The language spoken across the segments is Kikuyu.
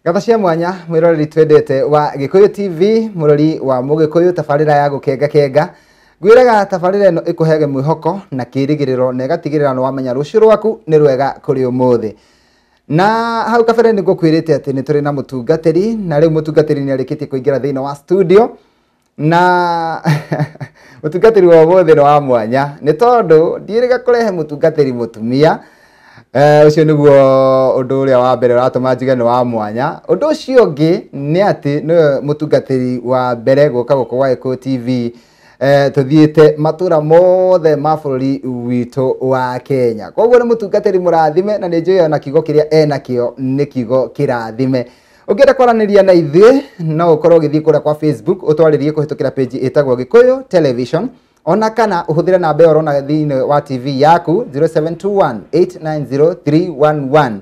Ngatho cia mwanya mwiroreri twendete wa Gikuyu TV, murori wa Mugikuyu, tabarĩra ya gũkenga kenga. Ngwĩraga tabarĩra ĩno ĩkũhege mwĩhoko na kĩrĩgĩrĩro na ĩgatigĩrĩra nĩ wamenya rũciũ rwaku nĩ rwega kũrĩ ũmũthĩ. Na hau kabere nĩ ngũkwĩrĩte atĩ nĩ tũrĩ na mũtungatĩri, na rĩu mũtungatĩri nĩ arĩkĩtie kũingĩra thĩinĩ wa studio. Na mũtungatĩri wa ũmũthĩ nĩ wa mwanya nĩ tondũ ndiĩrĩga kũrehe mũtungatĩri mũtumia. Ũcio nĩguo ũndũ ũrĩa wa mbere ũratũma njuge nĩ wa mwanya. Ũndũ ũcio ũngĩ nĩ atĩ nĩwe mũtungatĩri wa mbere gũka gũkũ gwa Gĩkũyũ TV, tũthiĩte matũra mothe ma bũrũri witũ wa Kenya. Koguo nĩ mũtungatĩri mũrathime na nĩ njũĩ ona kiugo kĩrĩa enakĩo nĩ kiugo kĩrathime. Ũngĩenda kwaranĩria na ithuĩ no ũkorwo ũgĩthiĩ kũrĩa kwa Facebook ũtwarĩrie kũhĩtũkĩra page ĩtagwo Gĩkũyũ Television, ona kana ũhũthĩre namba ĩyo ũrona thĩinĩ wa TV yaku 0721 890 311.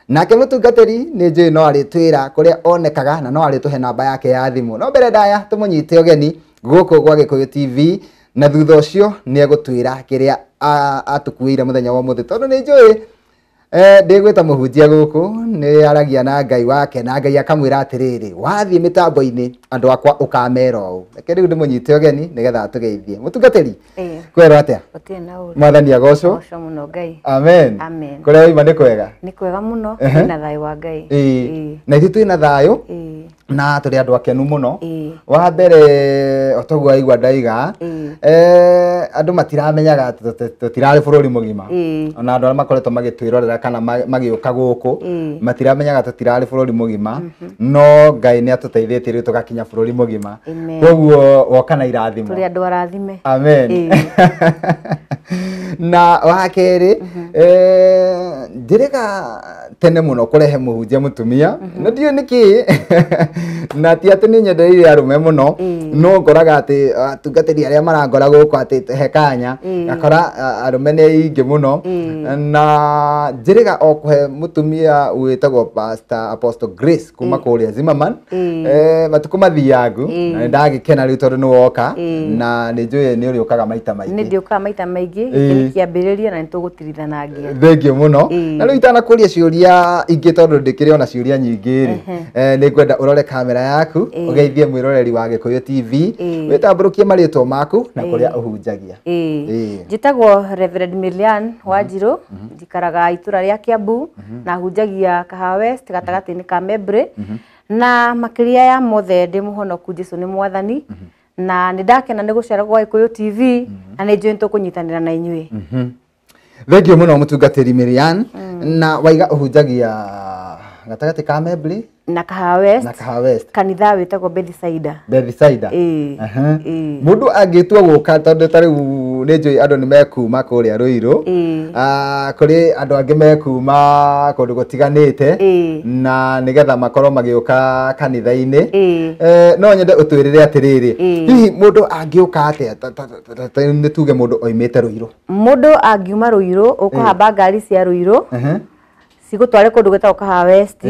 Nake mũtungatĩri nĩ njũĩ no arĩtwĩra kũrĩa onekaga na no arĩtũhe namba yake ya thimũ. No mbere ndaya tũmũnyite ũgeni gũkũ gwa Gĩkũyũ TV, na thutha ũcio nĩ egũtwĩra kĩrĩa atũkuĩire mũthenya wa ũmũthĩ, tondũ nĩ njũĩ ndĩgwĩta mũhunjia gũkũ nĩ aragia na Ngai wake na Ngai akamwĩra atĩrĩrĩ, wathiĩ mĩtambo-inĩ andũ akwa ũkamera ũũ. Reke rĩu ndĩmũnyite ũgeni nĩgetha atũgeithie. Mũtungatĩri, kwerwo atĩa? Mwathani agocwo. Agocwo mũno Ngai. Amen. Amen. Kũrĩa waima nĩ kwega? Nĩ kwega mũno, twĩna thayũ wa Ngai. Na ithuĩ twĩna thayũ na tũrĩ andũ akenu mũno. Wa mbere o toguo waigua ndaiga, andũ matiramenyaga atĩ tũtirarĩ bũrũri mũgima. Ona andũ arĩa makoretwo magĩtwĩrorera kana magĩũka gũkũ matiramenyaga tũtirarĩ bũrũri mũgima, no Ngai nĩ atũteithĩtie rĩu tũgakinya bũrũri mũgima. Koguo woka na irathimo. Tũrĩ andũ arathime. Amen. Na wa kerĩ, njĩrĩga tene mũno kũrehe mũhunjia mũtumia, na ndiũĩ nĩkĩ na ti atĩ nĩ nyendereire arũme mũno, no ngoraga atĩ atungatĩri arĩa marangora gũkũ atĩ he kanya, ngakora arũme nĩ aingĩ mũno. Na njĩrĩga o kũhe mũtumia wĩtagwo Pastor Apostle Grace kuma kũrĩa Zimmerman, matukũ mathiangu, na nĩ ndagĩkena rĩu tondũ nĩ woka, na nĩ njũĩ nĩ ũrĩũkaga maita maingĩ. Nĩ ndĩũkaga maita maingĩ, gĩkĩ nĩ kĩambĩrĩria na nĩ tũgũtirithanagia. Thengiũ mũno. Na rĩu itanakũria ciũria ingĩ tondũ ndĩkĩrĩ ona ciũria nyingĩ rĩ, nĩ ngwenda ũrore kamera yaku, ũgeithie mwĩroreri wa Gĩkũyũ TV, wĩtambũrũkie marĩtwa maku na kũrĩa ũhunjagia. Njĩtagwo Reverend Miriam Wanjirũ, njikaraga itũra rĩa Kiambu na hunjagia Kahawa West gatagatĩ-inĩ ka Membre, na makĩria ya mothe ndĩ mũhonoku, Jesũ nĩ mwathani, na nĩ ndakena nĩ gũcera gwa Gĩkũyũ TV na nĩ njũĩ nĩ tũkũnyitanĩra na inyuĩ. Thengiũ mũno mũtungatĩri Miriam. Na waiga ũhunjagia gatagatĩ ka Membre na Kahawa West, na Kahawa West, kanitha wĩtagwo Bethsaida. Bethsaida. Mũndũ angĩtua gũka, tondũ ta rĩu nĩ njũĩ andũ nĩ mekuma kũrĩa Ruiru, kũrĩ andũ angĩ mekuma kũndũ gũtiganĩte, na nĩgetha makorwo magĩũka kanitha-inĩ. No nyende ũtwĩrĩre atĩrĩrĩ, hihi mũndũ angĩũka atĩa? Nĩ tuge mũndũ oimĩte Ruiru. Mũndũ angiuma Ruiru, ũkũhamba ngari cia Ruiru, cigũtware kũndũ gwĩtagwo Kahawa West.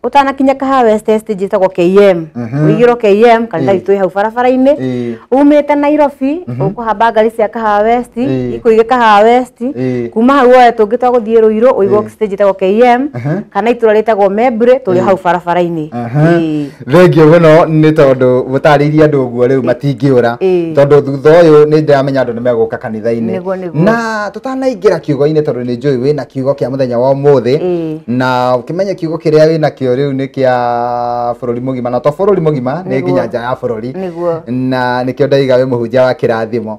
Ũtanakinya Kahawa West stage ĩtagwo KM. Ũigĩrwo KM, kanitha witũ wĩ hau barabara-inĩ. Umĩte Nairobi, ũkũhamba ngari cia Kahawa West, ikũige Kahawa West. Kuma hau woe tũngĩ twa gũthiĩ Ruiru, ũigwo stage ĩtagwo KM, kana itũra rĩtagwo Membre, tũrĩ hau barabara-inĩ. Thengiũ mũno nĩ tondũ mũtarĩirie andũ ũguo rĩu matingĩũra, tondũ thutha ũyũ nĩ ndĩramenya andũ nĩ megũka kanitha-inĩ. Na tũtanaingĩra kiugo-inĩ, tondũ nĩ njũĩ wĩna kiugo kĩa mũthenya wa ũmũthĩ, na ũkĩmenya kiugo kĩrĩa wĩnakĩo rĩu nĩ kĩa bũrũri mũgima, na to bũrũri mũgima, nĩ nginya nja ya bũrũri, na nĩkĩo ndaiga wĩ mũhunjia wa kĩrathimo.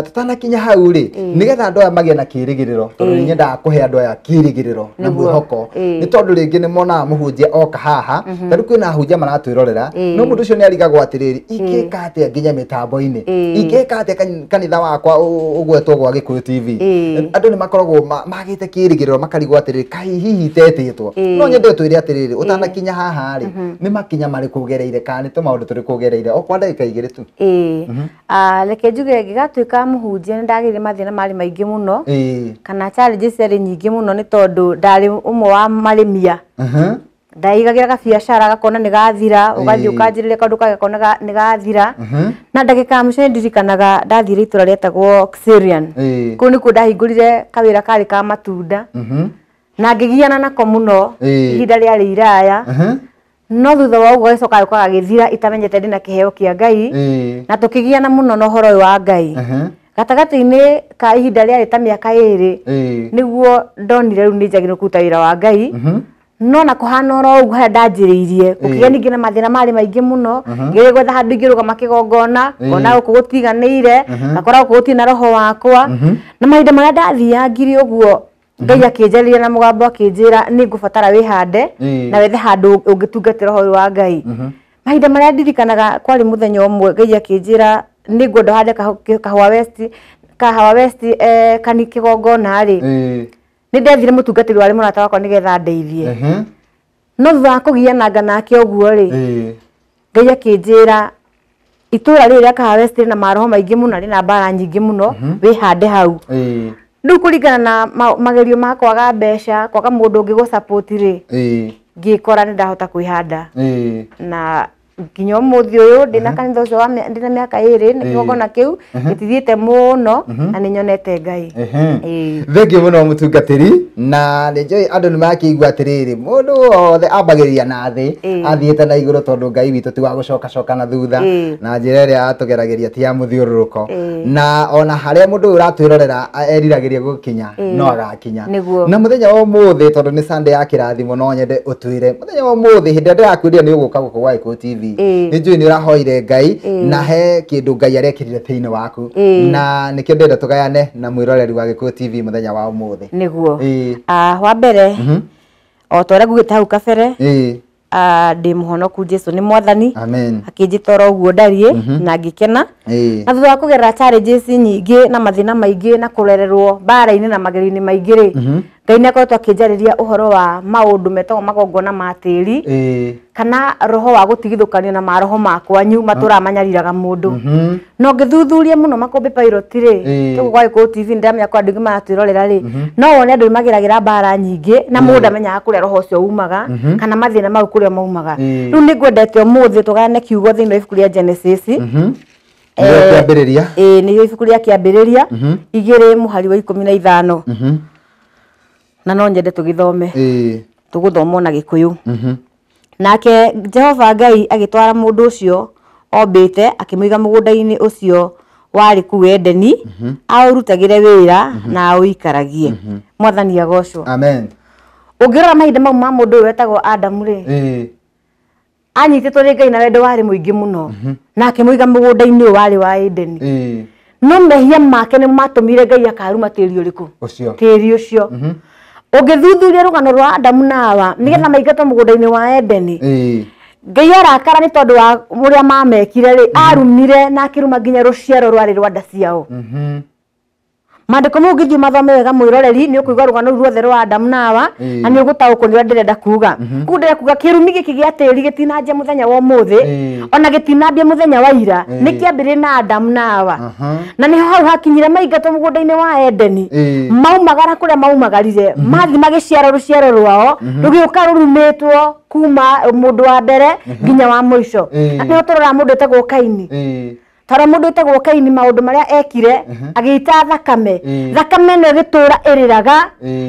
Tũtanakinya hau rĩ, nĩgetha andũ aya magĩe na kĩrĩgĩrĩro, tondũ nĩ nyendaga kũhe andũ aya kĩrĩgĩrĩro na mwĩhoko, nĩ tondũ rĩngĩ nĩ monaga mũhunjia oka haha, ta rĩu kwĩna ahunjia maratwĩrorera, no mũndũ ũcio nĩ arigagwo atĩrĩrĩ, ingĩka atĩa nginya mĩtambo-inĩ, ingĩka atĩa kanitha wakwa ũgwetwo gwa Gĩkũyũ TV. Andũ nĩ makoragwo magĩte kĩrĩgĩrĩro, makarigwo atĩrĩrĩ, kaĩ hihi itetĩtwo. No nyende ũtwĩre atĩrĩrĩ, ũtanakinya haha rĩ, nĩ makinya marĩkũ ũgereire, kana nĩ tũmaũndũ tũrĩkũ ũgereire, o kwa ndagĩka igĩrĩ tu. Reke njuge ngĩgatuĩka mũhunjia nĩ ndagĩire mathĩna marĩ maingĩ mũno, kana challenges ciarĩ nyingĩ mũno, nĩ tondũ ndarĩ ũmwe wa marĩmia. Ndaigagĩra gabiacara gakona nĩ gathira, ũgathiĩ ũkanjĩrĩria kaũndũ kangĩ gakona nĩ gathira. Na ndagĩka ya mũico nĩ ndirikanaga ndathire itũra rĩetagwo Xerian. Kũu nĩkuo ndahingũrire kawĩra karĩ ka matunda. Na ngĩgiana nako mũno, ihinda rĩarĩ iraya. No thutha wa ũguo gĩcoka gĩũka gagĩthira itamenyete ndĩna kĩheo kĩa Ngai na tũkĩgiana mũno na ũhoro ũyũ wa Ngai. Gatagatĩ-inĩ ka ihinda rĩarĩ ta mĩaka 2 nĩguo ndonire rĩu nĩ njagĩrĩirwo kũruta wĩra wa Ngai. No na kũhana oro ũguo harĩa ndanjĩrĩirie gũkĩgĩa ningĩ na mathĩna marĩ maingĩ mũno, ngĩgeria gwetha handũ ingĩrũgama kĩgongona, ngona gũkũ gũtiganĩire, ngakora gũkũ gũtirĩ na roho wakwa. Na mahinda marĩa ndathiangire ũguo Ngai akĩnjarĩria na mũgambo akĩnjĩra nĩ ngũbatara wĩhande na wethe handũ ũngĩtungatĩra ũhoro wa Ngai. Mahinda marĩa ndirikanaga kwarĩ mũthenya ũmwe Ngai akĩnjĩra nĩ ngwenda ũhande Kahawa West kani kĩgongona rĩ, nĩ ndethire mũtungatĩri warĩ mũrata wakwa nĩgetha ndeithie. No thutha wa kũgiananga nake ũguo rĩ, Ngai akĩnjĩra itũra rĩrĩ rĩa Kahawa West rĩna maroho maingĩ mũno, rĩna mbara nyingĩ mũno, wĩhande hau. Rĩu kũringana na magerio ma kwaga mbeca, kwaga mũndũ ũngĩ gũ support rĩ, ngĩkora nĩ ndahota kwĩhanda. Na nginya ũmũthĩ ũyũ ndĩna kanitha ũcio ndĩna mĩaka 2 nĩ kĩgongona kĩu gĩtithiĩte mũno na nĩ nyonete Ngai. Thengiũ mũno mũtungatĩri, na nĩ njũĩ andũ nĩ makĩigua atĩrĩrĩ, mũndũ wothe ambagĩrĩria na thĩ athiĩte na igũrũ tondũ Ngai witũ ti wa gũcokacoka na thutha, na njĩra ĩrĩa atũgeragĩria ti ya mũthiũrũrũko, na ona harĩa mũndũ ũyũ ũratwĩrorera eriragĩria gũkinya no agakinya. Na mũthenya wa ũmũthĩ tondũ nĩ Sunday ya kĩrathimo, no nyende ũtwĩre mũthenya wa ũmũthĩ hĩndĩ ĩrĩa ndĩrakwĩrire nĩ ũgũka gũkũ gwa Gĩkũyũ TV, nĩ njũĩ nĩ ũrahoire Ngai na he kĩndũ Ngai arekĩrire thĩinĩ waku, na nĩkĩo ndĩrenda tũgayane na mwĩroreri wa Gĩkũyũ TV mũthenya wa ũmũthĩ. Nĩguo. Wa mbere o ta ũrĩa ngugĩte hau kabere, ndĩ mũhonoku, Jesũ nĩ mwathani. Amen. Akĩnjĩta oro ũguo ndariĩ na ngĩkena. Na thutha wa kũgerera challenges nyingĩ na mathĩna maingĩ na kũrererwo mbara-inĩ na magerio-inĩ maingĩ rĩ, Ngai nĩ akoretwo akĩnjarĩria ũhoro wa maũndũ metagwo magongona ma tĩri, kana roho wa gũtigithũkanio na maroho ma kwanyu matũraga manyariraga mũndũ. Na ũngĩthuthuria mũno Makũmbĩ Pilot rĩ, tũgũ gwa Gĩkũyũ TV ndĩramenya kwa andũ aingĩ maratwĩrorera rĩ, no wone andũ nĩmageragĩra mbara nyingĩ na mũndũ ndamenyaga kũrĩa roho ũcio umaga kana mathĩna mau kũrĩa maumaga. Rĩu nĩngwendete ũmũthĩ tũgayane kiugo thĩinĩ wa ibuku rĩa Genesis. Kĩambĩrĩria. Nĩrĩo ibuku rĩa kĩambĩrĩria 2 mũhari wa 15. Na no nyende tũgĩthome. Tũgũthoma na Gĩkũyũ. Nake Jehova Ngai agĩtwara mũndũ ũcio ombĩte akĩmũiga mũgũnda-inĩ ũcio warĩ kũu Edeni, aũrutagĩre wĩra na aũikaragie. Mwathani agocwo. Amen. Ũngĩrora mahinda mau ma mũndũ ũyũ wetagwo Adamu rĩ, anyitĩtwo nĩ Ngai na wendo warĩ mũingĩ mũno, na akĩmũiga mũgũnda-inĩ ũyũ warĩ wa Edeni. No mehia make nĩ matũmire Ngai akaruma tĩri ũrĩkũ? Tĩri ũcio. Ũngĩthuthuria rũgano rwa Adamu na Hawa nĩgetha maingatwo mũgũnda-inĩ wa Edeni, Ngai arakara nĩ tondũ wa ũrĩa mamekire rĩ, arumire na akĩruma nginya rũciaro rwarĩ rwa nda ciao. Maandĩko mau ũngĩthiĩ mathome wega mwĩroreri, nĩ ũkũigua rũgano rũu ruothe rwa Adamu na Hawa, na nĩ ũgũtaũkwo nĩ ũrĩa ndĩrenda kuga. Koguo ndĩrenda kuga kĩrumi gĩkĩ gĩa tĩri gĩtinanjia mũthenya wa ũmũthĩ, ona gĩtinambia mũthenya wa ira, nĩ kĩambĩrĩirie na Adamu na Hawa. Na nĩho hau hakinyire maingatwo mũgũnda-inĩ wa Edeni, maumagara kũrĩa maumagarire, mathiĩ magĩciara rũciaro rwao, rũgĩũka rũrumĩtwo kuma mũndũ wa mbere nginya wa mũico. Na nĩho tũroraga mũndũ wĩtagwo Kaini. Tara mũndũ wĩtagwo Kaini maũndũ marĩa ekire, agĩita thakame. Thakame ĩno ĩgĩtũra ĩrĩraga,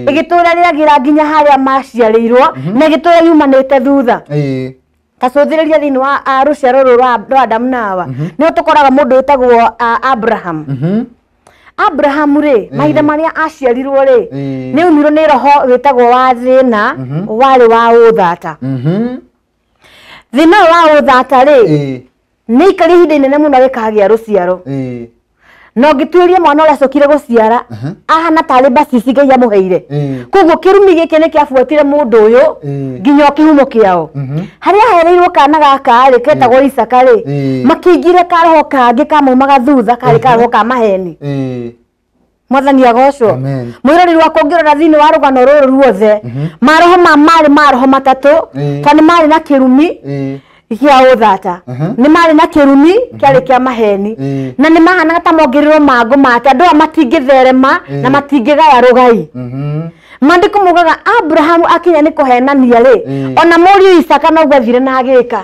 ĩgĩtũra ĩrĩragĩra nginya harĩa maciarĩirwo, na ĩgĩtũra yumanĩte thutha. Ta cũthĩrĩria thĩinĩ wa rũciaro rũrũ rwa Adamu na Hawa, nĩho tũkoraga mũndũ wĩtagwo Abraham. Abraham rĩ, mahinda marĩa aciarirwo rĩ, nĩ aumirwo nĩ roho wĩtagwo wa thĩna, warĩ wa ũthata. Thĩna ũyũ wa ũthata rĩ, nĩ aikarire ihinda inene mũno agĩkagĩa rũciaro. Na ũngĩtuĩria mwana ũrĩa acokire gũciara, ahana tarĩ mbacici Ngai amũheire. Koguo kĩrumi gĩkĩ nĩ kĩabuatire mũndũ ũyũ nginya o kĩhumo kĩao. Harĩa ahereirwo kana gaka rĩ, ketagwo Isaka rĩ, makĩingĩria karoho kangĩ kamaumaga thutha, karĩ karoho ka maheni. Mwathani agocwo. Mwĩroreri wakwa ũngĩrora thĩinĩ wa rũgano rũrũ ruothe, maroho ma marĩ maroho matatũ, tondũ nĩ marĩ na kĩrumi gĩa ũthata, nĩ marĩ na kĩrumi kĩarĩ kĩa maheni, na nĩ mahanaga ta mongereirwo mangũ make, andũ aya matingĩtherema na matingĩgaya rũgai. Maandĩko maugaga Abrahamu akinya nĩ kũhenania rĩ, ona mũriũ Isaka noguo athire na agĩka.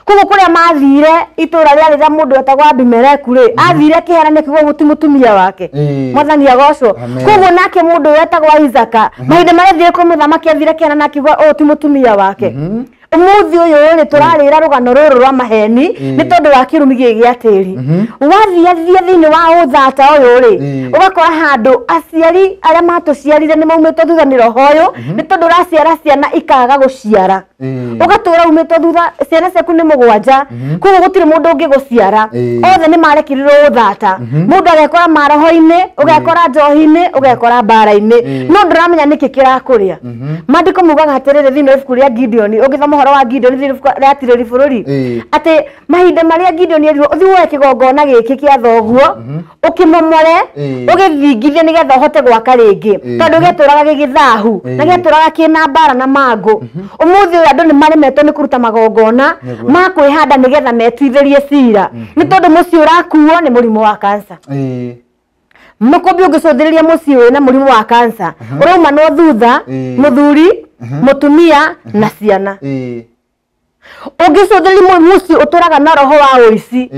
Koguo kũrĩa mathire itũra rĩarĩ rĩa mũndũ wetagwo Abimeleku rĩ, athire akĩhenania kiugo gũti mũtumia wake. Mwathani agocwo. Koguo nake mũndũ wetagwo Isaka, mahinda marĩa athire kwĩ mũthamaki athire akĩhenania akiuga ũyũ ti mũtumia wake. Umuthi uyu ri turarira rugano ruru rwa maheni ni tondu wa kirumi gĩa tĩri. Wathia thĩinĩ wa ũthata ũyũ rĩ ũgakora handũ aciari arĩa matũciarire nĩ maumĩtwo thutha nĩ roho ũyũ nĩ tondũ ũraciara ciana ikaga gũciara. Ũgatũra umĩtwo thutha ciana ciaku nĩ mũgwanja koguo gũtirĩ mũndũ ũngĩ gũciara. Othe nĩ marekirirwo ũthata. Mũndũ agekora maroho-inĩ, ũgekora njohi-inĩ, ũgekora mbara-inĩ. No ndũramenya nĩkĩ kĩrakũrĩa. Maandĩko maugaga atĩrĩrĩ thĩinĩ wa ibuku rĩa Gideon, ũngĩthoma ũhoro wa Gideon thĩinĩ wa ibuku rĩa Atirĩri Bũrũri, atĩ mahinda marĩa Gideon erirwo ũthiĩ woe kĩgongona gĩkĩ kĩa thoguo ũkĩmomore ũgĩthingithie nĩgetha ũhote gwaka rĩngĩ tondũ gĩatũraga gĩgĩthahu na gĩatũraga kĩna mbara na mangũ. Ũmũthĩ ũyũ andũ nĩ maremetwo nĩ kũruta magongona ma kwĩhanda nĩgetha metuithĩrie cira nĩ tondũ mũciĩ ũrakuo nĩ mũrimũ wa cancer. Mũkũmbi ũngĩcũthĩrĩria mũciĩ wĩna mũrimũ wa cancer ũraumanwo thutha mũthuri, mũtumia na ciana. Ũngĩcũthĩrĩria mũciĩ ũtũraga na roho wa ũici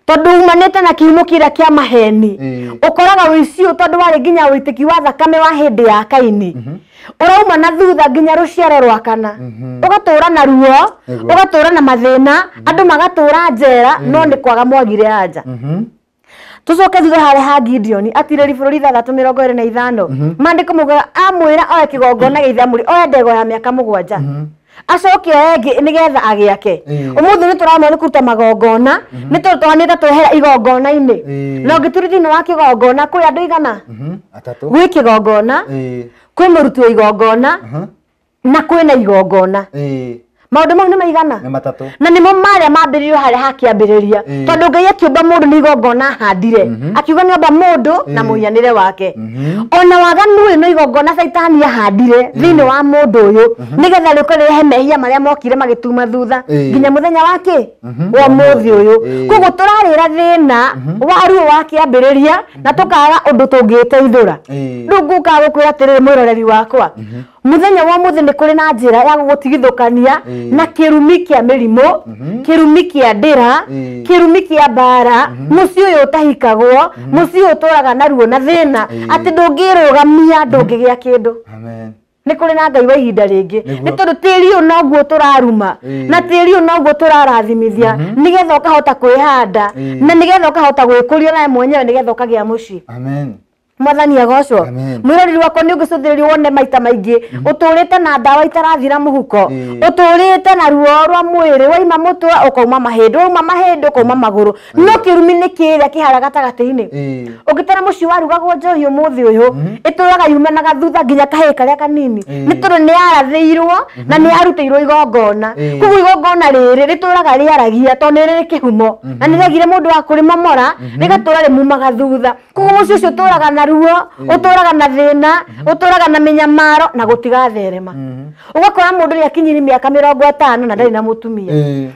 tondũ umanĩte na kĩhumo kĩrĩa kĩa maheni ũkoraga ũici ũyũ tondũ warĩ nginya ũitĩki wa thakame wa hĩndĩ ya Kaini ũrauma na thutha nginya rũciaro rwa kana. Ũgatũra na ruo, ũgatũra na mathĩna, andũ magatũra njera no nĩ kwaga mwagire anja. Tucoke thutha harĩa ha Gideon atirĩri bũrũri 6:25 maandĩko maugaga amwĩra oe kĩgongona gĩa ithamũri oe ndegwa ya mĩaka 7 acoke oe ĩngĩ nĩgetha agĩake. Ũmũthĩ nĩ tũramenya nĩ kũruta magongona nĩ tondũ tũhanĩte twehera igongona-inĩ. Na ũngĩturi thĩinĩ wa kĩgongona kwĩ andũ igana? Gwĩ kĩgongona, kwĩ mũruti wa igongona na kwĩna igongona. Maũndũ mau nĩ maigana? Nĩ matatũ. Na nĩmo marĩa mambĩrĩirio harĩa hakĩambĩrĩria tondũ Ngai akĩũmba mũndũ nĩ igongona ahandire akiuga nĩ omba mũndũ na mũhianĩre wake. Ona waganu ũyũ no igongona Caitani ahandire thĩinĩ wa mũndũ ũyũ nĩgetha rĩũke rĩrehe mehia marĩa mokire magĩtuma thutha nginya mũthenya wa kĩ wa ũmũthĩ ũyũ. Koguo tũrarĩra thĩna wa ruo wa kĩambĩrĩria na tũkaga ũndũ tũngĩteithũra. Rĩu ngũkaga gũkwĩra atĩrĩrĩ mwĩroreri wakwa, mũthenya wa ũmũthĩ nĩ kũrĩ na njĩra ya gũgũtigithũkania na kĩrumi kĩa mĩrimũ, kĩrumi kĩa ndĩra, kĩrumi kĩa mbara, mũciĩ ũyũ ũtahikagwo, mũciĩ ũyũ ũtũraga na ruo na thĩna atĩ ndũngĩrũgamia ndũngĩgĩa kĩndũ. Nĩ kũrĩ na Ngai wa ihinda rĩngĩ nĩ tondũ tĩri ũyũ noguo tũraruma na tĩri ũyũ noguo tũrarathimithia nĩgetha ũkahota kwĩhanda na nĩgetha ũkahota gwĩkũria nawe mwenyewe nĩgetha ũkagĩa mũciĩ. Amen. Mwathani agocwo. Mwĩroreri wakwa nĩ ũngĩcũthĩrĩria wone maita maingĩ ũtũrĩte na ndawa itarathira mũhuko, ũtũrĩte na ruo rwa mwĩrĩ, waima mũtwe ũkauma mahĩndĩ, wauma mahĩndĩ ũkauma magũrũ, no kĩrumi nĩ kĩrĩa kĩhara gatagatĩ-inĩ. Ũngĩtara mũciĩ warugagwo njohi ũmũthĩ ũyũ ĩtũraga yumanaga thutha nginya kahĩĩ karĩa kanini nĩ tondũ nĩ yarathĩirwo na nĩ yarutĩirwo igongona. Koguo igongona rĩrĩ rĩtũraga rĩaragia tondũ nĩ rĩrĩ kĩhumo na nĩ rĩagire mũndũ wa kũrĩmomora rĩgatũra rĩmumaga thutha. Koguo mũciĩ ũcio ũtũraga na ruo, ũtũraga na thĩna, ũtũraga na mĩnyamaro na gũtigatherema. Ũgakora mũndũ nĩ akinyiri mĩaka 50 na ndarĩ na mũtumia,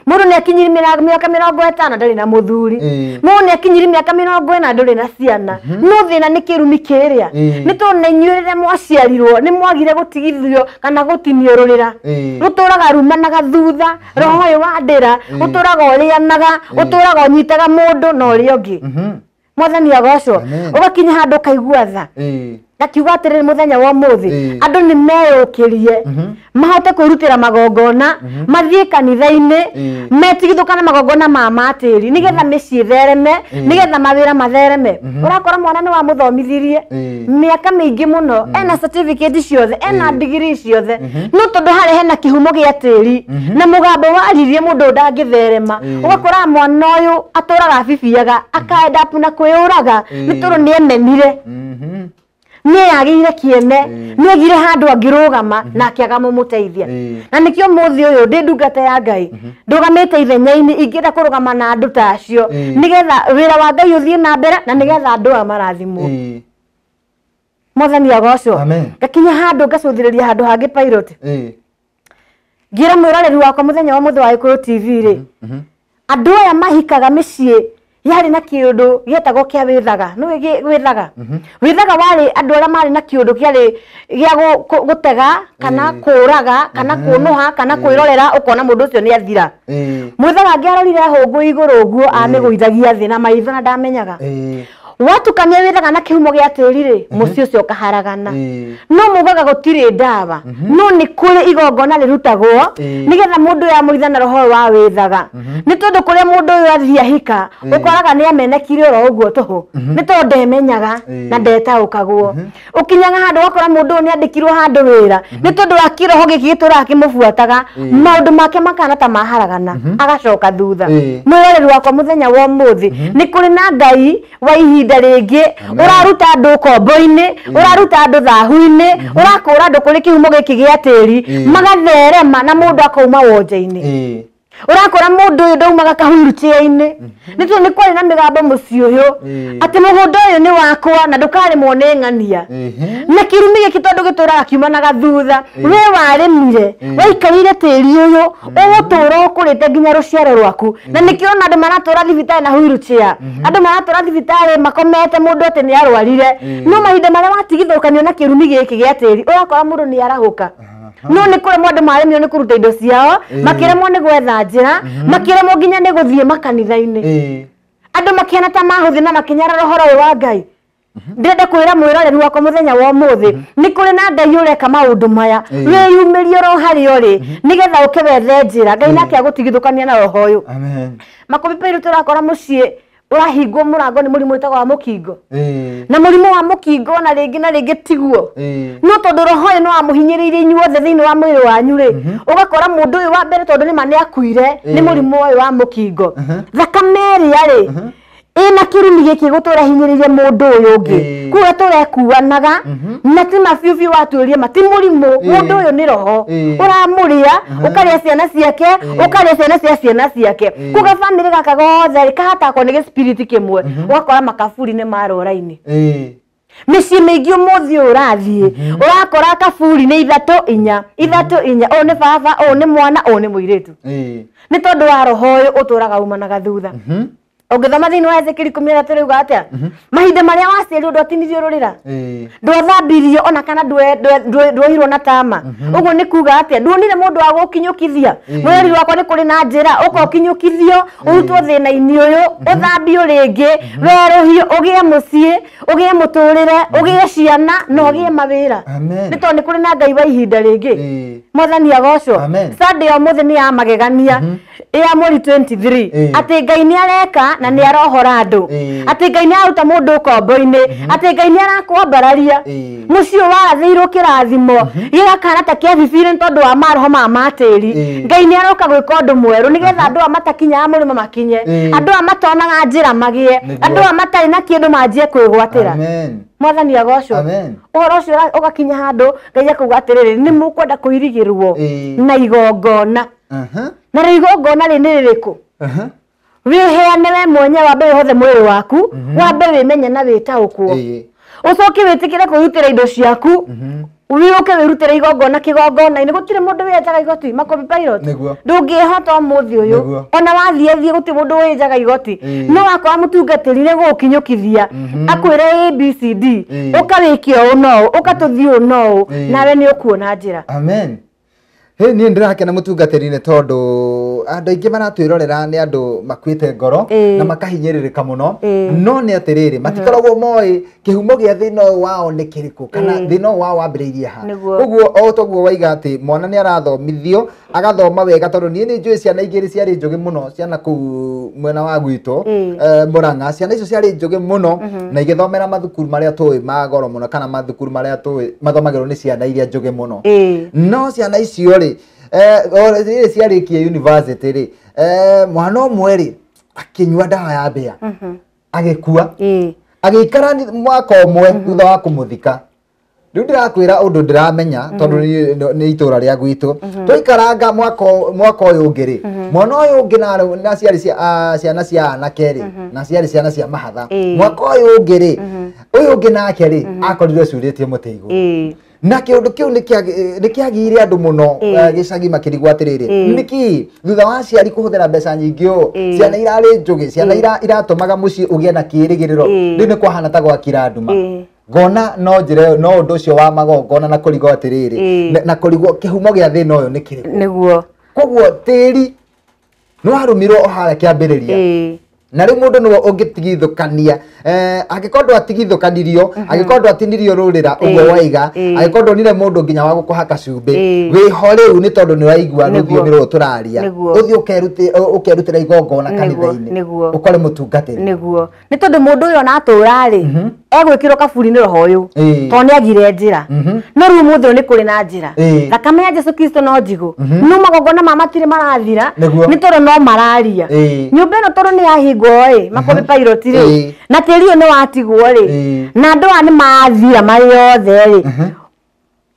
mũndũ nĩ akinyiri mĩaka 50 na ndarĩ na mũthuri, mũndũ nĩ akinyiri mĩaka 40 ndũrĩ na ciana. No thĩna nĩ kĩrumi kĩrĩa nĩ tondũ na inyuĩ rĩrĩa mwaciarirwo nĩ mwagire gũtigithio kana gũtiniũrũrĩra. Rũtũraga rumanaga thutha, roho ũyũ wa ndĩra ũtũraga ũrĩanaga, ũtũraga ũnyitaga mũndũ na ũrĩa ũngĩ. Mwathani agocwo. Ũgakinya handũ ũkaigua tha. Ngakiuga atĩrĩrĩ mũthenya wa ũmũthĩ andũ nĩ meyũkĩrie mahote kwĩrutĩra magongona, mathiĩ kanitha-inĩ metigithũkane magongona ma matĩri nĩgetha mĩciĩ ĩthereme, nĩgetha mawĩra mathereme. Ũrakora mwana nĩ wamũthomithirie mĩaka mĩingĩ mũno, ena certificate ciothe, ena degree ciothe, no tondũ harĩa hena kĩhumo gĩa tĩri na mũgambo waririe mũndũ ndangĩtherema. Ũgakora mwana ũyũ atũraga abibiaga akaenda na kwĩyũraga nĩ tondũ nĩ emenire, nĩ yagĩire kĩene, nĩ agire handũ angĩrũgama na akĩaga mũmũteithia. Na nĩkĩo mũthĩ ũyũ ndĩ ndungata ya Ngai ndũgamĩte ithenya-inĩ ingĩenda kũrũgama na andũ ta acio nĩgetha wĩra wa Ngai ũthiĩ na mbere na nĩgetha andũ aya marathimwo. Mwathani agocwo. Ngakinya handũ ngacũthĩrĩria handũ hangĩ pilot ngĩra mwĩroreri wakwa mũthenya wa mũthĩ wa Gĩkũyũ TV rĩ, andũ aya mahikaga mĩciĩ yarĩ na kĩũndũ gĩetagwo kĩa wĩthaga. Nĩũĩ wĩthaga? Wĩthaga warĩ andũ arĩa marĩ na kĩũndũ kĩarĩ gĩa gũtega kana kũraga kana kũnũha kana kwĩrorera ũkona mũndũ ũcio nĩ athira. Mwĩthaga angĩarorire hũngũ igũrũ ũguo amĩgũithagia thĩ na maitho na ndamenyaga. Watukania wĩthaga na kĩhumo gĩa tĩri rĩ, mũciĩ ũcio ũkaharagana. No mugaga gũtirĩ ndawa, no nĩ kũrĩ igongona rĩrutagwo nĩgetha mũndũ ũyũ amũitha na roho wa wĩthaga. Nĩ tondũ kũrĩa mũndũ ũyũ athiĩ ahika, ũkoraga nĩ amenekire oro ũguo tũhũ, nĩ tondũ ndemenyaga na ndetaũkagwo. Ũkinyaga handũ ũgakora mũndũ ũyũ nĩ andĩkirwo handũ wĩra, nĩ tondũ wa kĩroho gĩkĩ gĩtũraga kĩmũbuataga, maũndũ make makana ta maharagana, agacoka thutha. Mwĩroreri wakwa mũthenya wa ũmũthĩ, nĩ kũrĩ na Ngai wa ihinda rĩngĩ ũraruta andũ ũkombo-inĩ, ũraruta andũ thahu-inĩ, ũrakũra andũ kũrĩ kĩhumo gĩkĩ gĩa tĩri, magatherema na mũndũ akauma wonje-inĩ. Ũrakora mũndũ ũyũ ndaumaga kahurutĩa-inĩ, nĩ tondũ nĩ kwarĩ na mĩgambo mũciĩ ũyũ atĩ mũgũnda ũyũ nĩ wakwa na ndũkarĩmwo nĩ ng'ania. Na kĩrumi gĩkĩ tondũ gĩtũraga kiumanaga thutha, we warĩmire, waikarĩire tĩri ũyũ, ũgũtũra ũkũrĩte nginya rũciaro rwaku. Na nĩkĩo ona andũ maratũra thibitarĩ na wheelchair, andũ maratũra thibitarĩ makomete mũndũ atĩ nĩ arwarire, no mahinda marĩa watigithũkanio na kĩrumi gĩkĩ gĩa tĩri, ũrakora mũndũ nĩ arahũka. No nĩ kũremwo andũ maremio nĩ kũruta indo ciao, makĩremwo nĩ gwetha njĩra, makĩremwo nginya nĩ gũthiĩ makanitha-inĩ. Andũ makĩhana ta mahũthĩ na makĩnyarara ũhoro ũyũ wa Ngai. Ndĩrenda kwĩra mwĩroreri wakwa mũthenya wa ũmũthĩ, nĩ kũrĩ na Ngai ũreka maũndũ maya, wĩyumĩrie oro harĩa ũrĩ, nĩgetha ũke wethe njĩra. Ngai nake agũtigithũkania na roho ũyũ. Makũmbĩ Pairũ tũrakora mũciĩ ũrahingwo mũrango nĩ mũrimũ wĩtagwo wa mũkingo. Na mũrimũ wa mũkingo na rĩngĩ na rĩngĩ tiguo. No tondũ roho ũyũ no amũhinyĩrĩirie inyuothe thĩinĩ wa mwĩrĩ wanyu rĩ, ũgakora mũndũ ũyũ wa mbere tondũ nĩma nĩ akuire nĩ mũrimũ ũyũ wa mũkingo. Thakame ĩrĩa rĩ, ĩna kĩrumi gĩkĩ gũtũra hinyĩrĩirie mũndũ ũyũ ũngĩ. Koguo tũrekuanaga na ti ma biũ biũ watuĩrie ma ti mũrimũ, mũndũ ũyũ nĩ roho ũramũrĩa, ũkarĩa ciana ciake, ũkarĩa ciana cia ciana ciake. Koguo bamĩrĩ gaka gothe rĩ, kahatakwo nĩ gĩspiriti kĩmwe, ũgakora makaburi nĩ marora-inĩ. Mĩciĩ mĩingĩ ũmũthĩ ũyũ ũrathiĩ, ũrakora kaburi nĩ 3 4, 3 4, ũyũ nĩ baba, ũyũ nĩ mwana, ũyũ nĩ mũirĩtu. Nĩ tondũ wa roho ũyũ ũtũraga umanaga thutha. Ũngĩthoma thĩinĩ wa Ezekieli 13 rĩuga atĩa? Mahinda marĩa waciarirwo ndwatinirio rũrĩra, ndwathambirio ona kana nduohirwo na tama. Ũguo nĩ kuga atĩa? Nduonire mũndũ wa gũkinyũkithia. Mwĩrori wakwa nĩ kũrĩ na njĩra, ũka ũkinyũkithio, ũrutwo thĩna-inĩ ũyũ, ũthambio rĩngĩ, werũhio, ũgĩe mũciĩ, ũgĩe mũtũrĩre, ũgĩe ciana na ũgĩe mawĩra. Nĩ tondũ nĩ kũrĩ na Ngai wa ihinda rĩngĩ. Mwathani agocwo. Sunday ya ũmũthĩ nĩ ya magegania ya mweri 23, atĩ Ngai nĩ areka na nĩ arohora andũ, atĩ Ngai nĩ aruta mũndũ ũkombo-inĩ, atĩ Ngai nĩ arakwambararia. Mũciĩ warathĩirwo kĩrathimo gĩgakana ta kĩa bibiri nĩ tondũ wa maroho ma matĩri. Ngai nĩ aroka gwĩka ũndũ mwerũ nĩgetha andũ aya matakinyaga mũrĩmo makinye, andũ aya matonaga njĩra magĩe, andũ aya matarĩ na kĩndũ manjie kwĩgwatĩra. Mwathani agocwo. Ũhoro ũcio ũgakinya handũ Ngai akauga atĩrĩrĩ, nĩ mũkwenda kũirigĩrwo na igongona. Na rĩu igongona rĩ nĩ rĩrĩkũ? Wĩheane we mwenyewe, wambe wĩhothe mwĩrĩ waku, wambe wĩmenye na wĩtaũkwo, ũcoke wĩtĩkĩre kwĩrutĩra indo ciaku, wĩũke wĩrutĩre igongona kĩgongona-inĩ. Gũtirĩ mũndũ wĩenjaga igoti, Makũmbĩ Pilot. Ndũngĩhota ũmũthĩ ũyũ, ona wathiĩ thiĩ gũtirĩ mũndũ wĩenjaga igoti. No wakora mũtungatĩri nĩ gũgũkinyũkithia, akwĩre A B C D, ũka wĩke ũũ na ũũ, ũka tũthiĩ ũũ na ũũ, nawe nĩ ũkuona njĩra. Amen. Hĩ, niĩ ndĩrakena mũtungatĩri nĩ tondũ andũ aingĩ maratwĩrorera nĩ andũ makuĩte ngoro na makahinyĩrĩrĩka mũno. No nĩ atĩrĩrĩ, matikoragwo moĩ kĩhumo gĩa thĩna ũyũ wao nĩ kĩrĩkũ, kana thĩna ũyũ wao wambĩrĩirie ha. Ũguo o toguo waiga atĩ mwana nĩ arathomithio, agathoma wega, tondũ niĩ nĩ njũĩ ciana igĩrĩ ciarĩ njũgĩ mũno, ciana kũu mwena wa gwitũ, Murang'a, ciana icio ciarĩ njũgĩ mũno na igĩthomera mathukuru marĩa tũĩ ma goro mũno, kana mathukuru marĩa tũĩ mathomagĩrwo nĩ ciana iria njũgĩ mũno. No ciana icio rĩ, rĩrĩ ciarĩkia university rĩ, mwana ũmwe rĩ akĩnyua ndawa ya mbĩa, agĩkua, agĩikara mwaka ũmwe thutha wa kũmũthika. Rĩu ndĩrakwĩra ũndũ ndĩramenya tondũ nĩ itũra rĩa gwitũ. Twaikaranga mwaka ũyũ ũngĩ rĩ, mwana ũyũ ũngĩ na ciarĩ ciana cia anake rĩ, na ciarĩ ciana cia mahatha. Mwaka ũyũ ũngĩ rĩ, ũyũ ũngĩ nake rĩ, akorirwo ecurĩtie mũtĩ igũrũ. Na kĩũndũ kĩu nĩ kĩagĩire andũ mũno gĩcagi makĩrigwo atĩrĩrĩ, nĩkĩ thutha wa aciari kũhũthĩra mbeca nyingĩ ũũ, ciana irarĩ njũgĩ, ciana iratũmaga mũciĩ ũgĩe na kĩĩrĩgĩrĩro, rĩu nĩ kwahana ta gwakira nduma. Ngona no njĩra no ũndũ ũcio wa magongona na kũrigwo atĩrĩrĩ, na kũrigwo kĩhumo gĩa thĩna ũyũ nĩ kĩrĩkũ. Nĩguo. Koguo tĩri nĩ warũmirwo o harĩa kĩambĩrĩria. Na rĩu mũndũ nĩwe ũngĩtigithũkania, angĩkorwo ndwatigithũkanirio, angĩkorwo ndwatinirio rũrĩra ũguo waiga, angĩkorwo ndonire mũndũ nginya wa gũkũhaka cumbĩ, wĩho rĩu nĩ tondũ nĩũraigua rũthiomi rũrũ tũraria, ũthiĩ ũkerutĩra igongona kanitha-inĩ, ũkore mũtungatĩri. Nĩguo, nĩ tondũ mũndũ ũyũ ona atũra rĩ, egwĩkĩrwo kaburi-inĩ roho ũyũ, tondũ nĩagire njĩra. No rĩu ũmũthĩ ũyũ nĩ kũrĩ na njĩra. Thakame ya Jesu Kristo no njigũ, no magongona ma matirĩ marathira, nĩ tondũ no mararia. Nyũmba ĩno tondũ nĩ yahingwo ĩ, makũmbĩ pilot rĩ, na tĩri ũyũ nĩ watigwo rĩ, na andũ aya nĩ mathira marĩ othe rĩ,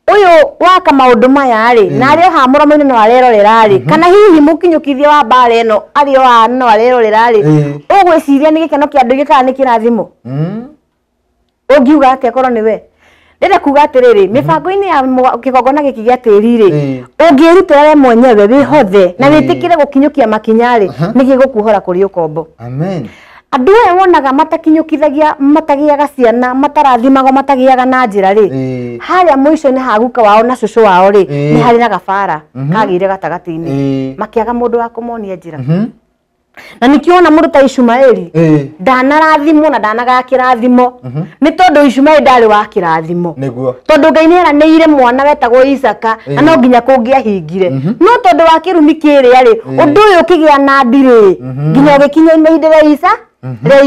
ũyũ waka maũndũ maya rĩ, na arĩ o haha mũromo-inĩ no arerorera rĩ, kana hihi mũkinyũkithia wa mbara ĩno arĩ o haha no arerorera rĩ, ũgwĩciria nĩ gĩkeno kĩa andũ aingĩ kana nĩ kĩrathimo? Ũngiuga atĩa korwo nĩ we? Ndĩrenda kuga atĩrĩrĩ, mĩbango-inĩ ya kĩgongona gĩkĩ gĩa tĩri rĩ, ũngĩrutĩra we mwenyewe wĩhothe na wĩtĩkĩre gũkinyũkia makinya rĩ, nĩ gĩgũkuohora kũrĩ ũkombo. Amen. Andũ aya wonaga matakinyũkithagia, matagĩaga ciana, matarathimagwo, matagĩaga na njĩra rĩ, harĩa mũico-inĩ ha guka wao na cũcũ wao rĩ, nĩ harĩ na gabara kagĩire gatagatĩ-inĩ, makĩaga mũndũ wa kũmonia njĩra. Na nĩkĩo wona mũndũ ta Ishumaeli ndanarathimwo na ndanagaya kĩrathimo, nĩ tondũ Ishumaeli ndarĩ wa kĩrathimo. Nĩguo, tondũ Ngai nĩeranĩire mwana wetagwo Isaka na no nginya kũngĩahingire, no tondũ wa kĩrumi kĩrĩa rĩ, ũndũ ũyũ ũkĩgĩa na ndirĩ nginya ũgĩkinya ihinda rĩa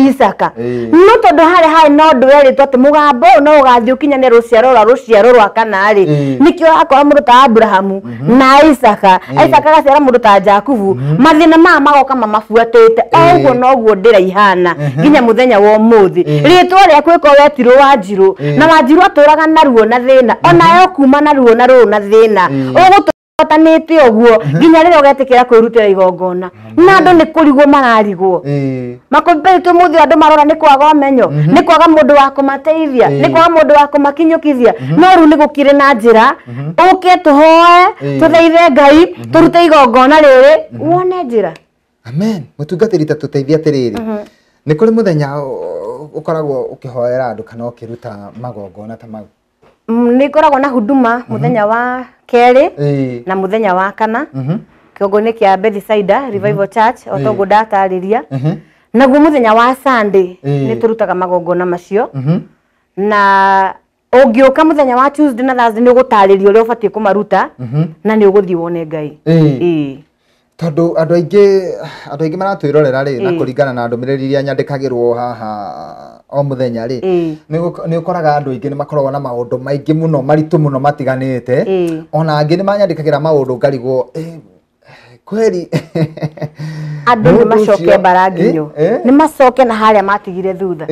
Isaka. No tondũ harĩa harĩ na ũndũ werĩtwo atĩ mũgambo ũyũ no ũgathiĩ ũkinyane rũciaro rwa rũciaro rwa kana rĩ, nĩkĩo ũrakora mũndũ ta Abrahamu na Isaka, Isaka agaciara mũndũ ta Jakubu, mathĩna maya magoka mamabuatĩte o ũguo noguo ndĩra ihana nginya mũthenya wa ũmũthĩ. Rĩtwa rĩaku ĩkorwo wetirwo Wanjirũ, na Wanjirũ atũraga na ruo na thĩna, onayo kuma na ruo na rũũ na thĩna, ũgũtũtanĩte ũguo nginya rĩrĩa ũgetĩkĩra kwĩrutĩra igongona. Na andũ nĩ kũrigwo mararigwo, makũmbĩ ũmũthĩ andũ marora nĩ kwaga ũmenyo, nĩ kwaga mũndũ wa kũmateithia, nĩ kwaga mũndũ wa kũmakinyũkithia. No rĩu nĩ gũkĩrĩ na njĩra, ũke tũhoe, tũthaithe Ngai, tũrute igongona rĩrĩ, wone njĩra. Amen. Mũtungatĩri, ta tũteithie atĩrĩrĩ, nĩ kũrĩ mũthenya ũkoragwo ũkĩhoera andũ kana ũkĩruta magongona ta mau? Nĩ ngoragwo na huduma mũthenya wa kerĩ na mũthenya wa kana, kĩgongona kĩa Bethsaida Revival Church, o toguo ndatarĩria. Naguo mũthenya wa Sunday nĩ tũrutaga magongona macio, na ũngĩũka mũthenya wa Tuesday na Thursday nĩ ũgũtarĩrio ũrĩa ũbatiĩ kũmaruta, na nĩ ũgũthiĩ wone Ngai. Tondũ andũ aingĩ maratwĩrorera rĩ, na kũringana na ndũmĩrĩri iria nyandĩkagĩrwo haha o mũthenya rĩ, nĩ ũkoraga andũ aingĩ nĩ makoragwo na maũndũ maingĩ mũno maritũ mũno matiganĩte, ona angĩ nĩ manyandĩkagĩra maũndũ ngarigwo kweli andũ nĩ macoke mbara nginyo, nĩ macoke na harĩa matigire thutha.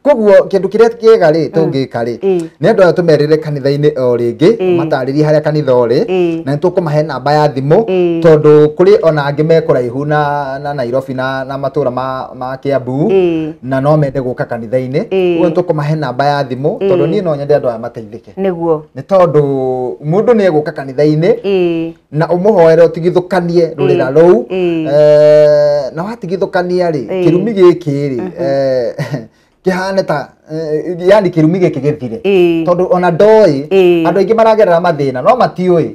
Koguo kĩndũ kĩrĩa kĩega rĩ tũngĩka rĩ, nĩ andũ aya tũmerĩre kanitha-inĩ o rĩngĩ, matarĩrie harĩa kanitha ũrĩ, na nĩ tũkũmahe namba ya thimũ, tondũ kũrĩ ona angĩ me kũraihu na Nairobi na matũra ma Kiambu, na no mende gũka kanitha-inĩ. Ũguo nĩ tũkũmahe namba ya thimũ, tondũ niĩ no nyende andũ aya mateithĩke. Nĩguo, nĩ tondũ mũndũ nĩ egũka kanitha-inĩ na ũmũhoere ũtigithũkanie rũrĩra rũu, na watigithũkania rĩ, kĩrumi gĩkĩ rĩ kĩhane ta yani kĩrumi gĩkĩ gĩthire, tondũ ona ndoĩ andũ aingĩ maragerera mathĩna no matiũĩ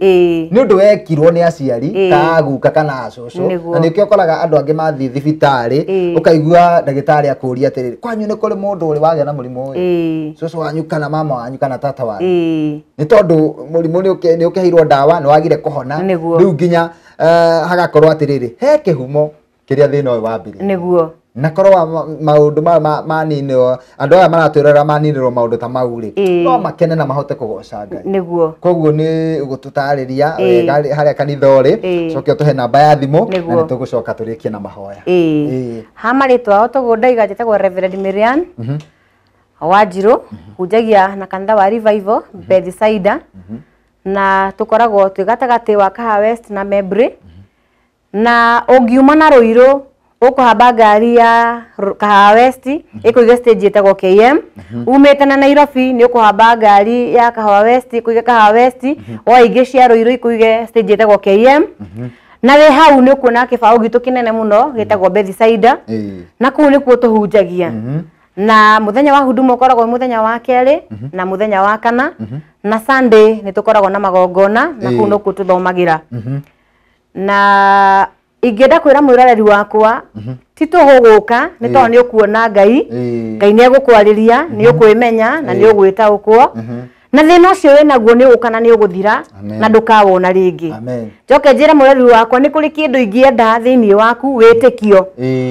nĩ ũndũ wekirwo nĩ aciari ta aguka kana acũcũ, na nĩkĩo ũkoraga andũ angĩ mathiĩ thibitarĩ ũkaigua ndagĩtarĩ akũria atĩrĩrĩ, kwanyu nĩ kũrĩ mũndũ ũrĩ wagĩa na mũrimũ ũyũ, cũcũ wanyu kana mama wanyu kana tata wanyu, nĩ tondũ mũrimũ nĩ ũkĩheirwo ndawa nĩ wagire kũhona, rĩu nginya hagakorwo atĩrĩrĩ he kĩhumo kĩrĩa thĩna ũyũ wambĩrĩirie. Nĩguo, na korwo maũndũ maninwo, andũ aya maratwĩrorera maninĩrwo maũndũ ta mau rĩ, no makene na mahote kũgoca Ngai. Nĩguo, koguo nĩ ũgũtũtarĩria wega harĩa kanitha ũrĩ, coke ũtũhe namba ya thimũ, na nĩ tũgũcoka tũrĩkie na mahoya. Ha marĩtwa ao toguo ndaiga, njĩtagwo Reverend Miriam Wanjirũ, hunjagia na kanitha wa Revival Bethsaida, na tũkoragwo twĩ gatagatĩ wa Kahawa West na Membley. Na ũngiuma na Ruiru ũkũhamba ngari ya Kahawa West ĩkũiga stage ĩtagwo KM, umĩte na Nairobi nĩ ũkũhamba ngari ya Kahawa West ĩkũiga Kahawa West, woe ingĩ cia Ruiru ikũige stage ĩtagwo KM, na wĩ hau nĩ ũkuona kĩbaũ gitũ kĩnene mũno gĩtagwo Bethsaida, na kũu nĩkuo tũhunjagia. Na mũthenya wa huduma ũkoragwo mũthenya wa kerĩ na mũthenya wa kana, na Sunday nĩ tũkoragwo na magongona, na kũu nĩkuo tũthomagĩra. Na ingĩenda kwĩra mwĩroreri wakwa Ti tũhũ gũka nĩ tondũ nĩ ũkuona Ngai. Ngai nĩ egũkwarĩria, nĩ ũkwĩmenya na nĩ ũgwĩtaũkwo, na thĩna ũcio wĩnaguo nĩ ũgũka na nĩ ũgũthira na ndũkawona rĩngĩ. Njoke njĩre mũreri wakwa nĩ kũrĩ kĩndũ ingĩenda thĩinĩ waku, wĩtĩkio.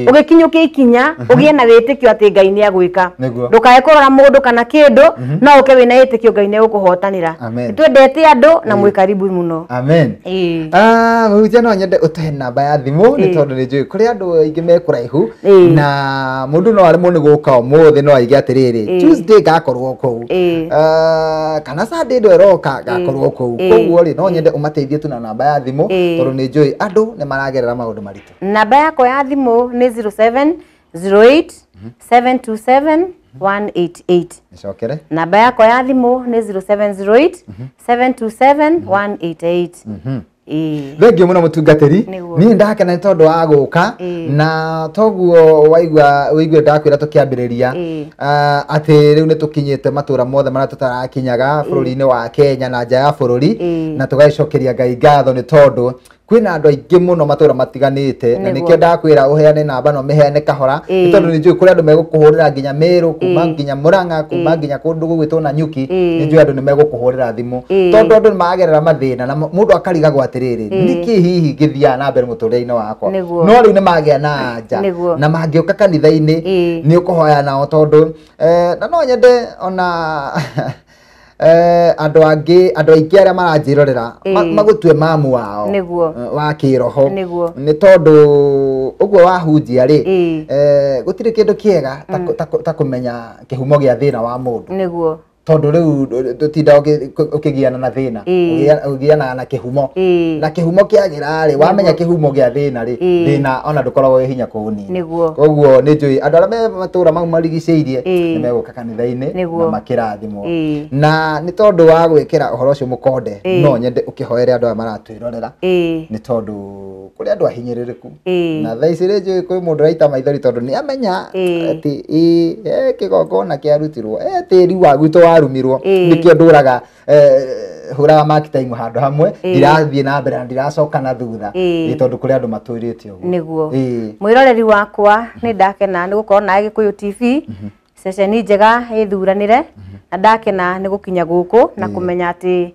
Ũgĩkinyũkia ikinya ũgĩe na wĩtĩkio atĩ Ngai nĩ agwĩka. Ndũkae kũrora mũndũ kana kĩndũ, no ũke wĩna wĩtĩkio Ngai nĩ egũkũhotanĩra. Nĩtwendete andũ na mwĩ karibu mũno. Amen. Mũhunjia, no nyende ũtũhe namba ya thimũ nĩ tondũ nĩ njũĩ kũrĩ andũ aingĩ me kũraihu na mũndũ no aremwo nĩ gũka ũmũthĩ, no aige atĩrĩrĩ, Tuesday ngakorwo kũu, kana Sunday ĩno ĩroka ngakorwo kũu. Koguo rĩ, no nyende ũmateithie tu na namba ya thimũ tondũ nĩ njũĩ andũ nĩ maragerera maũndũ maritũ. Namba yakwa ya thimũ nĩ 0708 727 188. Nĩcokere. Namba yakwa ya thimũ nĩ 0708 727 188. Thengio mũno mũtungatĩri. Niĩ ndakena nĩ tondũ wa gũka, na toguo waigua wĩigue ndakwĩra tũkĩambĩrĩria atĩ rĩu nĩ tũkinyĩte matũra mothe marĩa tũtarakinyaga bũrũri-inĩ wa Kenya na nja ya bũrũri, na tũgagĩcokeria Ngai ngatho nĩ tondũ kwĩna andũ aingĩ mũno matũra matiganĩte, na nĩkĩo ndakwĩra ũheane namba no mĩheane kahora nĩ tondũ nĩ njũĩ kũrĩ andũ megũkũhũrĩra nginya Meru, kuma nginya Murang'a, kuma nginya kũndũ gũgwĩtwo Nanyuki. Nĩ njũĩ andũ nĩ megũkũhũrĩra thimũ tondũ andũ nĩ maragerera mathĩna na mũndũ akarigagwo atĩrĩrĩ, nĩkĩ hihi ngĩthiaga na mbere mũtũrĩre-inĩ wakwa? No rĩu nĩ magĩa na anja na mangĩũka kanitha-inĩ nĩ ũkũhoya nao tondũ na no nyende ona andũ angĩ, andũ aingĩ arĩa maranjĩrorera magũtue mamu wao wa kĩroho nĩ tondũ ũguo wahunjia rĩ, gũtirĩ kĩndũ kĩega ta kũmenya kĩhumo gĩa thĩna wa mũndũ. Tondũ rĩu tũtinda ũkĩgiana na thĩna, ũgianaga na kĩhumo, na kĩhumo kĩagĩra rĩ, wamenya kĩhumo gĩa thĩna rĩ, thĩna ona ndũkoragwo wĩ hinya kũũnina. Koguo nĩ njũĩ andũ arĩa me matũra mau marigicĩirie nĩ megũka kanitha-inĩ na makĩrathimwo. Na nĩ tondũ wa gwĩkĩra ũhoro ũcio mũkonde, no nyende ũkĩhoere andũ aya maratwĩrorera nĩ tondũ kũrĩ andũ ahinyĩrĩrĩku, na thaa ici rĩ njũĩ kwĩ mũndũ ũraita maithori tondũ nĩ amenya atĩ he kĩgongona kĩarutirwo, he tĩri wa gwitũ warumirwo, nĩkĩo ndũraga hũraga mark time handũ hamwe, ndirathiĩ na mbere na ndiracoka na thutha, nĩ tondũ kũrĩ andũ matũrĩte ũguo. Nĩguo. Mwĩroreri wakwa, nĩ ndakena nĩ gũkorwo na Gĩkũyũ TV, ceceni njega ĩthuranĩre, na ndakena nĩ gũkinya gũkũ na kũmenya atĩ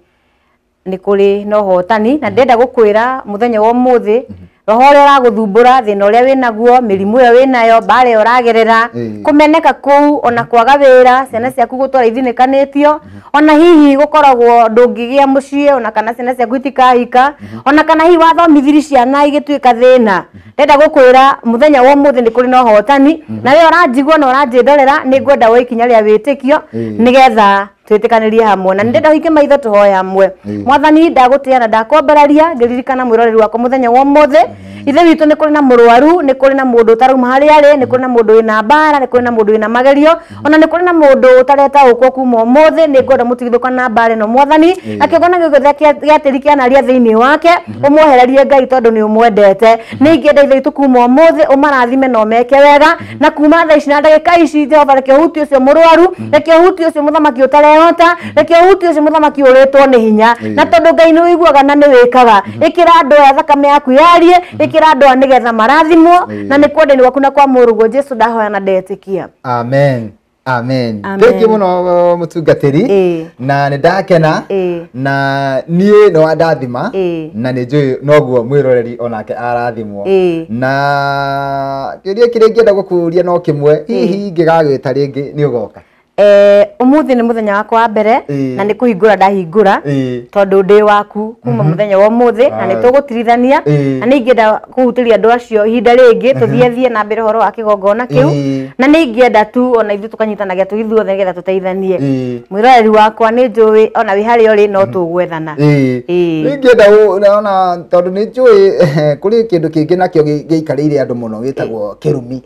nĩ kũrĩ na ũhotani, na ndĩrenda gũkwĩra mũthenya wa ũmũthĩ, roho ũrĩa ũragũthumbũra, thĩna ũrĩa wĩnaguo, mĩrimũ ĩyo wĩnayo, mbara ĩyo ũragerera, kũmeneka kũu, ona kwaga wĩra, ciana ciaku gũtwara ithinĩkanĩtio, ona hihi gũkoragwo ndũngĩgĩa mũciĩ, ona kana ciana ciaku itikahika, ona kana hihi wathomithirie ciana igĩtuĩka thĩna. Ndĩrenda gũkwĩra mũthenya wa ũmũthĩ nĩ kũrĩ na ũhotani, na we ũranjigua na ũranjĩndorera, nĩ ngwenda woe ikinya rĩa wĩtĩkio nĩgetha twĩtĩkanĩrie hamwe, na nĩndĩrenda ũhinge maitho tũhoe hamwe. Mwathani, ndagũtĩa na ndakwambararia ngĩririkana mwĩroreri wakwa mũthenya wa ũmũthĩ. Ithe witũ, nĩ kũrĩ na mũrwaru, nĩ kũrĩ na mũndũ ũtarauma harĩa arĩ, nĩ kũrĩ na mũndũ wĩna mbara, nĩ kũrĩ na mũndũ wĩna magerio, ona nĩ kũrĩ na mũndũ ũtaretaũkwo kuma ũmũthĩ. Nĩ ngwenda mũtigithũkane na mbara ĩno, Mwathani, na kĩgongona gĩothe gĩa tĩri kĩanaria thĩinĩ wake ũmwehererie, Ngai, tondũ nĩ ũmwendete. Nĩ ingĩenda, Ithe witũ, kuma ũmũthĩ ũmarathime na ũmeke wega, na kuma thaa ici na ndagĩka ici, Jehova, reke ũhutie ũcio mũrwaru, reke ũhutie ũcio mũthamaki ũtarehota, reke ũhutie ũcio mũthamaki ũrĩtwo nĩ hinya. Na tondũ Ngai nĩ ũiguaga na nĩ wĩkaga, ĩkĩra andũ aya thakame yaku yarie, ĩkĩra andũ aya nĩgetha marathimwo, na nĩ kwenda-inĩ gwaku na kwa mũrũguo Jesu ndahoya na ndetĩkia. Amen, amen. Amen. Thank you mũno mũtungatĩri, na nĩ ndakena na niĩ nĩ wandathima na nĩ njũĩ noguo mwĩroreri onake arathimwo. Na kĩũria kĩrĩa ingĩenda gũkũria no kĩmwe, hihi ingĩgagwĩta rĩngĩ nĩ ũgoka? Ũmũthĩ nĩ mũthenya wakwa wa mbere na nĩ kũhingũra ndahingũra tondũ ndĩ waku kuma mũthenya wa ũmũthĩ, na nĩ tũgũtirithania, na nĩ ingĩenda kũhutĩria andũ acio ihinda rĩngĩ tũthiĩ thiĩ na mbere ũhoro wa kĩgongona kĩu, na nĩ ingĩenda tu ona ithuĩ tũkanyitanagia tũ ithuothe nĩgetha tũteithanie. Mwĩroreri wakwa, nĩ njũĩ ona wĩ harĩa ũrĩ no tũgwethana. Ningĩenda ona tondũ nĩ njũĩ kũrĩ kĩndũ kĩngĩ nakĩo gĩikarĩire andũ mũno gĩtagwo kĩrumi.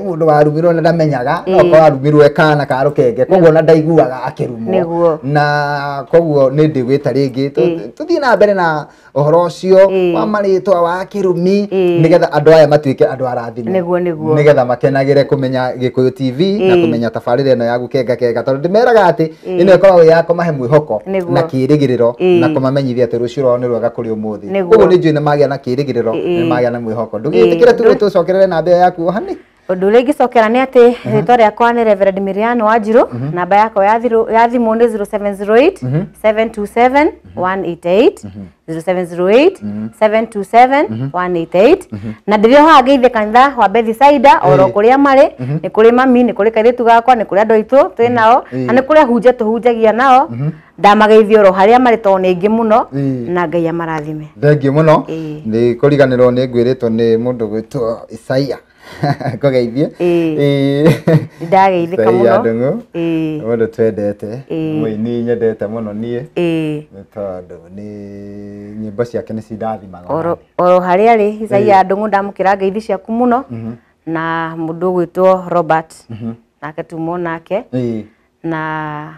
Mũndũ warumirwo na ndamenyaga, no korwo arumirwo e kana ka rũkenge koguo na ndaiguaga akĩrumwo Nĩguo. Na koguo nĩ ndĩgwĩta rĩngĩ tũthiĩ na mbere na ũhoro ũcio wa marĩtwa wa kĩrumi nĩgetha andũ aya matuĩke andũ arathime. Nĩguo, nĩguo. Nĩgetha makenagĩre kũmenya Gĩkũyũ TV na kũmenya tabarĩra ĩno ya gũkenga kenga tondũ ndĩmeraga atĩ ĩno ĩkoragwo ya kũmahe mwĩhoko na kĩrĩgĩrĩro na kũmamenyithia atĩ rũciũ rwao nĩ rwega kũrĩ ũmũthĩ. Koguo nĩ njũĩ nĩ magĩa na kĩrĩgĩrĩro, nĩ magĩa na mwĩhoko. Ndũgĩtĩkĩre tu tũcokerere namba ĩyo yaku hani. Ũndũ ũrĩa ingĩcokera nĩ atĩ rĩtwa rĩakwa nĩ Reverend Miriam Wanjirũ, namba yakwa ya thimũ nĩ 0708 727 188, 0708 727 188. Na ndĩrĩ o haha ngeithie kanitha wa Bethisaida oro kũrĩa marĩ, nĩ kũrĩ mami, nĩ kũrĩ kairĩtu gakwa, nĩ kũrĩ andũ aitũ twĩ nao, na nĩ kũrĩ ahunjia tũhunjagia nao. Ndamageithia oro harĩa marĩ tondũ nĩ aingĩ mũno, na Ngai amarathime. Thengiũ mũno. Nĩ kũriganĩrwo nĩ ngwĩrĩtwo nĩ mũndũ gwĩtwo Isaia kũgeithie. Ndageithĩka Isaia mũno. Ndung'u mũndũ twendete, mũini nyendete mũno niĩ nĩ tondũ nĩ nyĩmbo ciake nĩ cindathimaga. Oro harĩa arĩ Isaia Ndung'u ndamũkĩra ngeithi ciaku mũno, na mũndũ ũgwĩtwo Robert nake tumo nake na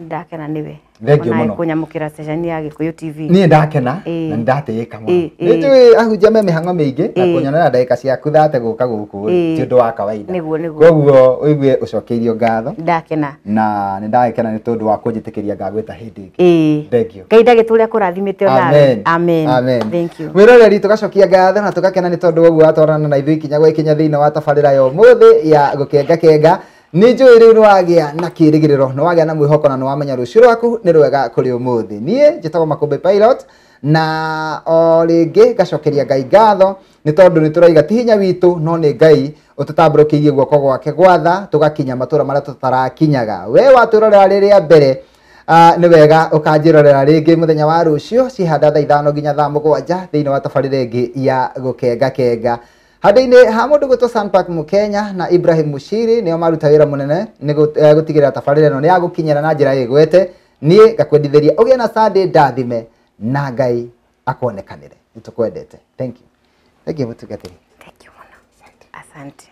ndakena nĩwe. Thengiũ mũno. Kũnyamũkĩra ceceni ya Gĩkũyũ TV. Niĩ ndakena na ndatĩĩka mũno. Nĩ njũĩ ahunjia me mĩhang'o mĩingĩ na kũnyonera ndagĩka ciaku thate gũka gũkũ ti ũndũ wa kawaida. Nĩguo, nĩguo. Koguo ũigue ũcokeirio ngatho. Ndakena. Na nĩ ndagĩkena nĩ tondũ wa kũnjĩtĩkĩria ngagwĩta hĩndĩ ĩngĩ. Thengiũ. Ngai ndagĩtũre akũrathimĩte onawe. Amen. Amen. Thank you. Mwĩroreri tũgacokia ngatho na tũgakena nĩ tondũ wa ũguo watwarana na ithuĩ ikinya gwa ikinya thĩinĩ wa tabarĩra ya ũmũthĩ ya gũkenga kenga. Nĩ njũĩ rĩu nĩ wagĩa na kĩrĩgĩrĩro, nĩ wagĩa na mwĩhoko na nĩ wamenya rũciũ rwaku nĩ rwega kũrĩ ũmũthĩ. Niĩ njĩtagwo Makũmbĩ Pilot na o rĩngĩ ngacokeria Ngai ngatho nĩ tondũ nĩ tũraiga ti hinya witũ no nĩ Ngai ũtũtambũrũkĩirie guoko gwake gwatha tũgakinya matũra marĩa tũtarakinyaga. We watwĩrorera rĩrĩa mbere nĩ wega ũkanjĩrorera rĩngĩ mũthenya wa rũciũ cihanda thaa 5 nginya thaa 7 thĩinĩ wa tabarĩra ĩngĩ ya gũkenga kenga. Handũ-inĩ ha mũndũ gwĩtwo Sanpark Mũkenya na Ibrahim Mushiri nĩo maruta wĩra mũnene nĩ gũtigĩrĩra tabarĩra ĩno nĩ yagũkinyĩra na njĩra ĩgwete. Niĩ ngakwendithĩria ũgĩe na Sunday ndathime na Ngai akuonekanĩre. Nĩtũkwendete. Thank you. Thank you mũtungatĩri. Thank you mũno. Asante.